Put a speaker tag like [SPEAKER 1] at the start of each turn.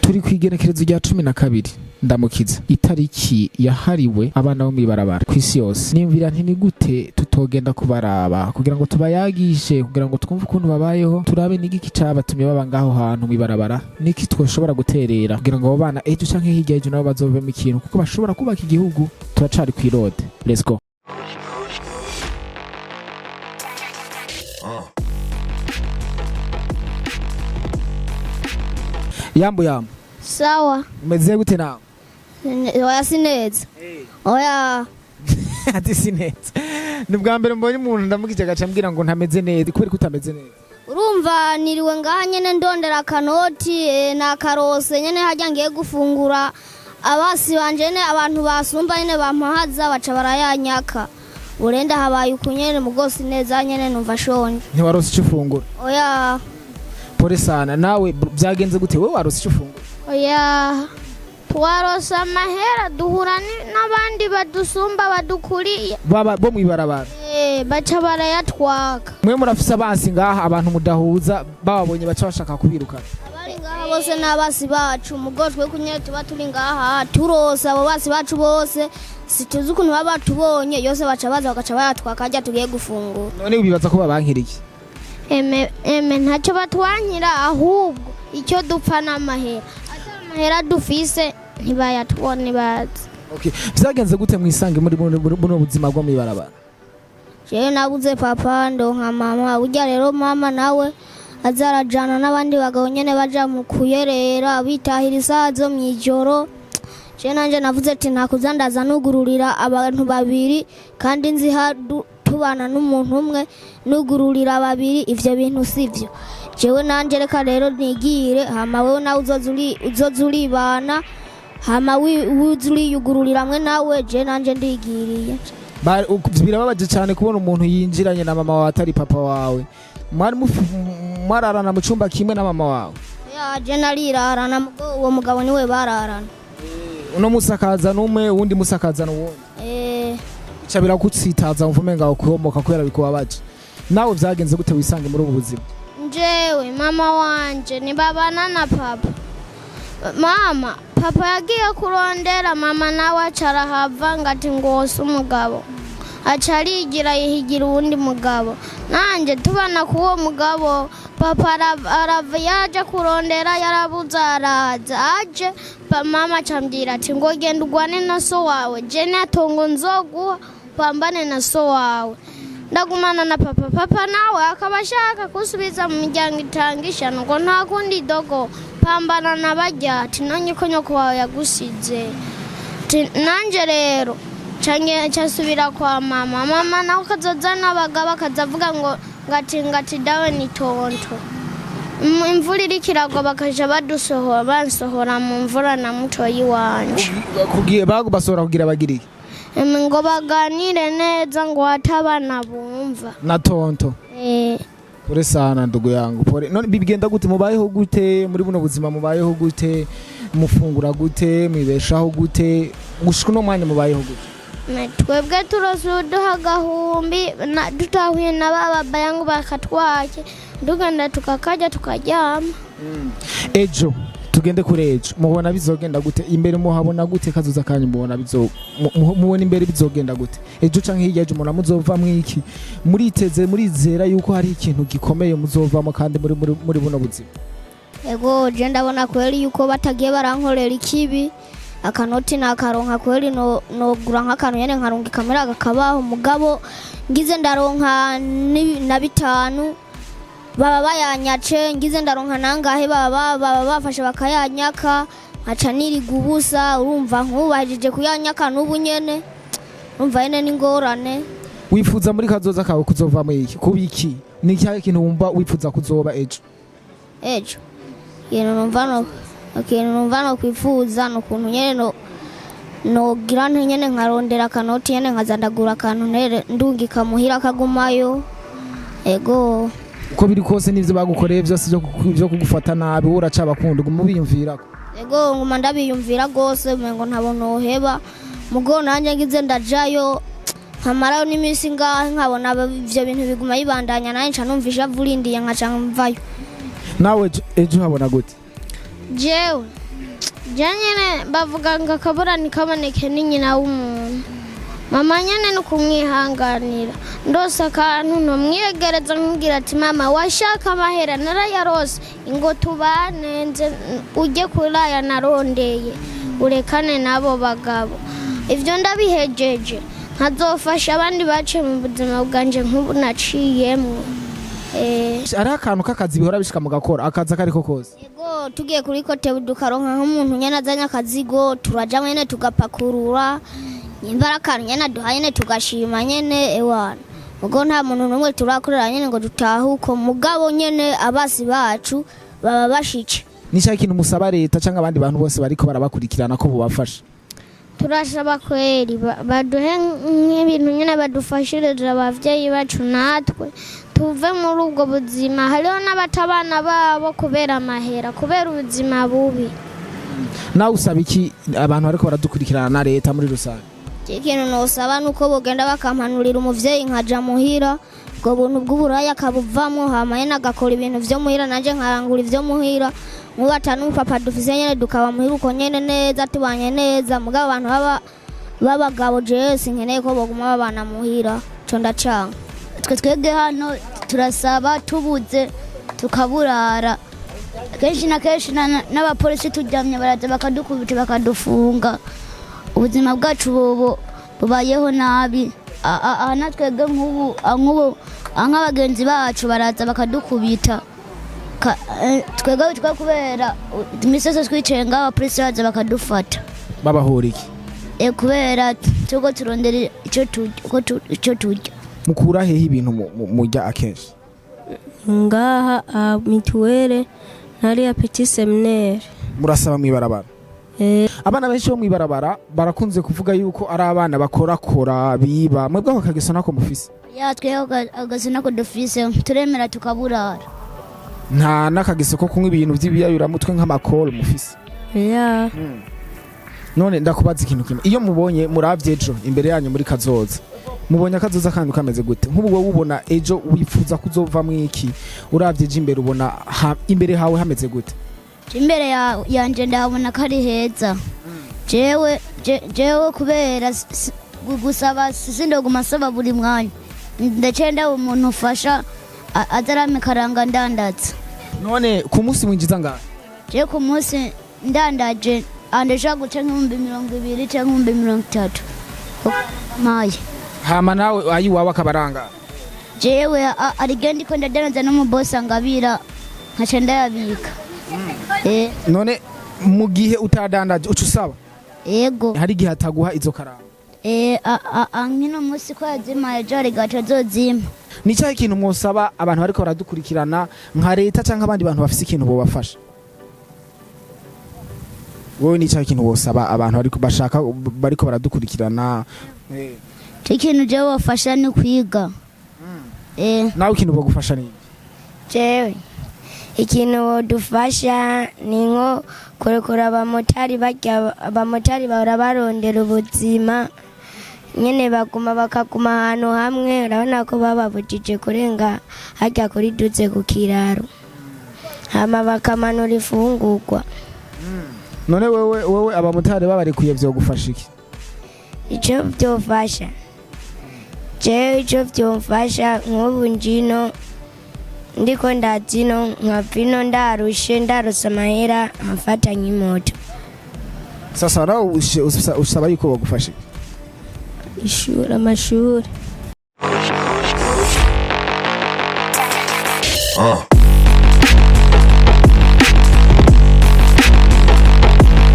[SPEAKER 1] Turi ku igenekerezo rya 12 Ndamukiza, itariki yahariwe abana bo mw'ibarabara ku isi yose. Niyumvira nti ni gute tutogenda kubaraba kugira ngo tubayagishe, kugira ngo twumve ukuntu babayeho, turabe n'igiki cabatumye baba ngaho hantu mw'ibarabara, niki twoshobora guterera kugira ngo abo bana ejo canke hirya ejo nabo bazovemo ikintu, kuko bashobora kubaka igihugu. Turacari kw'irode, let's go. Yambu yambu.
[SPEAKER 2] Sawa.
[SPEAKER 1] Umeze gute nawe?
[SPEAKER 2] Oya, si neza. Oya.
[SPEAKER 1] Ati si neza. Ni ubwa mbere mbonye umuntu ndamukije agaca ambwira ngo ntameze neza. Kubera ko utameze neza?
[SPEAKER 2] Urumva niriwe ngaha nyene ndondera akanoti, nakarose nyene harya ngiye gufungura. Abasi banje nyene, abantu basumba nyene bampahaza, baca barayanyaka. Urenda habaye uku nyene, mugosi neza nyene, numva shonje.
[SPEAKER 1] Ntiwarose icyo ufungura?
[SPEAKER 2] Oya.
[SPEAKER 1] Pole sana. Nawe byagenze gute? Wowe warose icyo ufungura?
[SPEAKER 2] Oya, twarose amahera duhura n'abandi badusumba badukuriye.
[SPEAKER 1] Baba bo mwibarabara?
[SPEAKER 2] Baca barayatwaka.
[SPEAKER 1] Mwe murafise abansi ngaha, abantu mudahuza, bababonye baca bashaka kubirukana?
[SPEAKER 2] Abari ngaha bose ni abasi bacu, mugo twe kunyene tuba turi ngaha turose abo basi bacu bose, situzi ukuntu baba batubonye yose, baca baza bagaca bayatwaka harya tugiye gufungura.
[SPEAKER 1] None wibaza ko babankiriye?
[SPEAKER 2] Eme, eme, ntacyo batwankira, ahubwo icyo dupfa n'amahera. Atari amahera dufise ntibayatubone bazi.
[SPEAKER 1] Okay, byagenze gute mwisange muri buno buzima bwo mwibarabara?
[SPEAKER 2] Jewe nabuze papa, ndonka mama. Burya rero mama nawe aza arajana n'abandi bagabo nyene, baja mu kuyerera, bitahira isaha zo mw'ijoro. Jewe nanje navuze ati ntakuza ndaza nugururira abantu babiri, kandi nzi tubana n'umuntu umwe, nugururira babiri, ivyo bintu sivyo. Jewe nanje reka rero nigire, hama wewe nawe uzoza uribana, hama uze uriyugururira hamwe nawe. Je nanje ndigiriye.
[SPEAKER 1] Birababaje cyane kubona umuntu yinjiranye na mama wawe atari papa wawe. Mwari mwararana mu cyumba kimwe na mama wawe?
[SPEAKER 2] Ya, je narirarana, mugo uwo mugabo niwe bararana.
[SPEAKER 1] Uno musi akazana umwe, uwundi musi akazana uwundi?
[SPEAKER 2] Eh.
[SPEAKER 1] Bica biragutsitaza, wumva umenga kuhomoka kubera bikubabaje. Nawe vyagenze gute wisange muri ubu buzima?
[SPEAKER 2] Njewe mama wanje ntibabana na papa. Mama, papa yagiye kurondera mama, nawe aca arahava ngo ati ngose umugabo, aca arigira yihigira uwundi mugabo. Nanjye tubana k'uwo mugabo, papa arava yaje kurondera, yarabuze, araza aje mama acambwira ati ngo genda ugwane na so wawe, je natongo nzoguha, pambane na so wawe. Ndagumana na papa. Papa nawe akaba ashaka kusubiza mu miryango itangisha, ngo nta kundi dogo, pambana na barya, ati nonye ko nyoko wawe yagusize. Ati nanje rero cange casubira kwa mama. Mama nawe akazozana abagabo, akaza avuga ngo ngati dawe ni tonto. Imvura iriko iragwa bakaja badusohora, bansohora mu mvura na mutoyi wanje.
[SPEAKER 1] Kugira basohora kugira bagirike?
[SPEAKER 2] Ngo baganire neza, ngo hatabana bumva.
[SPEAKER 1] Na tonto?
[SPEAKER 2] Eh.
[SPEAKER 1] Pole sana ndugu yangu, pole. None bigenda gute? Mubayeho gute muri buno buzima? Mubayeho gute? Mufungura gute? Mwibeshaho gute gushika uno mwanya? Mubayeho gute?
[SPEAKER 2] Twebwe turose uduha agahumbi dutahuye na ba baba yangu bakatwake, tugenda tukakarya tukaryama.
[SPEAKER 1] Ejo, tugende kuri ejo, mubona bizogenda gute? Imbere muhabona gute? Kazoza kanyu mubona bizo mubona imbere bizogenda gute ejo canke hirya ejo? Mubona muzova mwiki? Muriteze, murizera yuko hari ikintu gikomeye muzovamo kandi muri buno buzima?
[SPEAKER 2] Ego, je ndabona kweli yuko batagiye barankorera ikibi, akanoti nakaronka kweli, no nogura nk'akantu nyene nkarunga ikamera kakabaho. Mugabo ngize ndaronka na bitanu baba bayanyace, ngize ndaronka nangahe baba bafashe bakayanyaka, nkaca niriga ubusa. Urumva nk'ubahejije kuyanyaka n'ubu nyene, urumva nyene n'ingorane.
[SPEAKER 1] Wifuza muri kazoza kawe kuzovamo iki? Kuba iki? Ni ikihe kintu wumva wifuza kuzoba ejo?
[SPEAKER 2] Ejo ikintu numva no kwifuza ni ukuntu nyene no nogira nte nyene nkarondera akanoti nyene nkaza ndagura akantu ntere ndungika muhira kagumayo. Ego.
[SPEAKER 1] Uko biri kose n'ivyo bagukoreye byose byo kugufata nabi, wowe uracabakunda, uguma ubiyumvirako?
[SPEAKER 2] Ego, nguma ndabiyumvira gose, umengo ntabo noheba. Mugo nanjye ngize ndajayo nkamarayo n'iminsi ngahe, nkabona ivyo bintu biguma bibandanya, nanjye nca numva ishavu rindiye, nkaca mvayo.
[SPEAKER 1] Nawe ejo habona gute?
[SPEAKER 2] Jewe Je nyene bavuga ngo akabura ntikaboneke ni nyina w'umuntu. Mama nyene ni ukumwihanganira. Ndose akantu ntumwiyegereza nkubwira ati mama, washaka amahera narayarose, ngo tubane, nze ujye kuraya narondeye, urekane n'abo bagabo. Ibyo ndabihejeje, nkazofasha abandi baciye mu buzima bwanje nk'ubu naciyemwo.
[SPEAKER 1] Hariho akantu k'akazi bihora bishika mugakora akazi akariko kose?
[SPEAKER 3] Yego, tugiye kuri kote dukaronka nk'umuntu nyene azanye akazigo, turaja nyene tugapakurura, nimba ari akantu nyene aduhaye nyene tugashima nyene. Ewana, mugo nta muntu n'umwe turakorera nyene ngo dutahe uko, mugabo nyene abasi bacu baba bashice.
[SPEAKER 1] Ni cyahe ikintu musaba leta cyangwa abandi bantu bose bariko barabakurikirana ko bubafasha?
[SPEAKER 2] Turasaba kweri baduhe nk'ibintu nyine, badufashirize abavyeyi bacu, natwe tuve muri ubwo buzima. Hariho n'abata abana babo kubera amahera, kubera ubuzima bubi.
[SPEAKER 1] Nawe usaba iki abantu bariko baradukurikirana na leta muri rusange?
[SPEAKER 3] Ikintu nosaba nuko bogenda bakampanurira umuvyeyi nkaja muhira, ubwo buntu bw'uburaya akabuvamwo, hama nyene agakora ibintu vyo muhira, nanje nkarangura ivyo muhira. Nk'ubu ata n'umupapa dufise, nyene dukaba muhira uko nyene neza, tubanye neza. Mugabo abantu baba b'abagabo, jewe sinkeneye ko boguma babana muhira, ico ndacanga.
[SPEAKER 4] Twe twebwe hano turasaba, tubuze tukaburara. Kenshi na kenshi n'abapolisi turyamye baraza bakadukubita, bakadufunga. Ubuzima bwacu bubu bubayeho nabi. Aha na twebwe nk'ubu nk'abagenzi bacu baraza bakadukubita. Twebwe twe kubera imisi yose twicaye ngaho abapolisi baza bakadufata.
[SPEAKER 1] Babahora iki?
[SPEAKER 4] Kubera turiko turondera ico turya.
[SPEAKER 1] Mukura hehe ibintu murya akenshi?
[SPEAKER 5] Ngaha a mutuelle ntariya petit séminaire.
[SPEAKER 1] Murasaba mwibarabara?
[SPEAKER 5] Eh.
[SPEAKER 1] Abana benshi bo mwibarabara barakunze kuvuga yuko ari abana bakorakora, biba. Mwebwe ako kageso nako mufise?
[SPEAKER 4] Ya, twebwe agaso nako dufise, turemera tukaburara.
[SPEAKER 1] Nta n'akageso ko kunywa ibintu by'ibiyayuramutwe nk'amakoro mufise?
[SPEAKER 5] Ya.
[SPEAKER 1] None ndakubaza ikintu kimwe: iyo mubonye, muravye ejo imbere yanyu muri kazoza, mubonye akazoza kanyu kameze gute? Nk'ubu wowe ubona ejo wifuza kuzovamwo iki? Uravye ejo imbere, ubona imbere hawe hameze gute?
[SPEAKER 4] Imbere yanje ndahabona ko ari heza. Jewe jewe kubera gusaba sindoguma nsaba buri mwanya, ndaciye ndaba umuntu ufasha aza arampa ikaranga ndandaza.
[SPEAKER 1] None ku munsi winjiza ngahe?
[SPEAKER 4] Jewe ku munsi ndandaje andashobora guca nk'20,000 canke 30,000 mpaye.
[SPEAKER 1] Hama nawe ayiwawe akabaranga?
[SPEAKER 4] Jewe arigihe ndiko ndadandaza n'umubosi angabira, nkaca ndayabika.
[SPEAKER 1] None mu gihe utadandaje uca usaba?
[SPEAKER 4] Yego.
[SPEAKER 1] Hari igihe ataguha izo karanga?
[SPEAKER 4] Nk'ino munsi ko yazimpaye, ejo hari gace azozimpa.
[SPEAKER 1] Ni cyahe ikintu mwosaba abantu bariko baradukurikirana, nka leta cyangwa abandi bantu bafise ikintu bobafasha? Wowe ni cyahe ikintu wosaba abantu bariko bashaka, bariko baradukurikirana?
[SPEAKER 4] Ikintu jewe wafasha ni kwiga.
[SPEAKER 1] Nawe ikintu bogufasha ni iki?
[SPEAKER 6] Jewe ikintu wodufasha ni nko kurekura abamotari. Barya abamotari bahora barondera ubuzima nyene, baguma bakaguma ahantu hamwe. Urabona ko bababujije kurenga harya kuri duze ku kiraro, hama bakamanura ifungurwa.
[SPEAKER 1] None wewe abamotari babarekuye vyogufasha iki?
[SPEAKER 6] Ico vyofasha jewe, ico vyomfasha, nk'ubu njino ndiko ndazino nkava ino ndarushe, ndarose amahera nkamfata nk'imoto.
[SPEAKER 1] Sasa nawe usaba yuko bagufasha iki?
[SPEAKER 5] Ishuri, amashuri.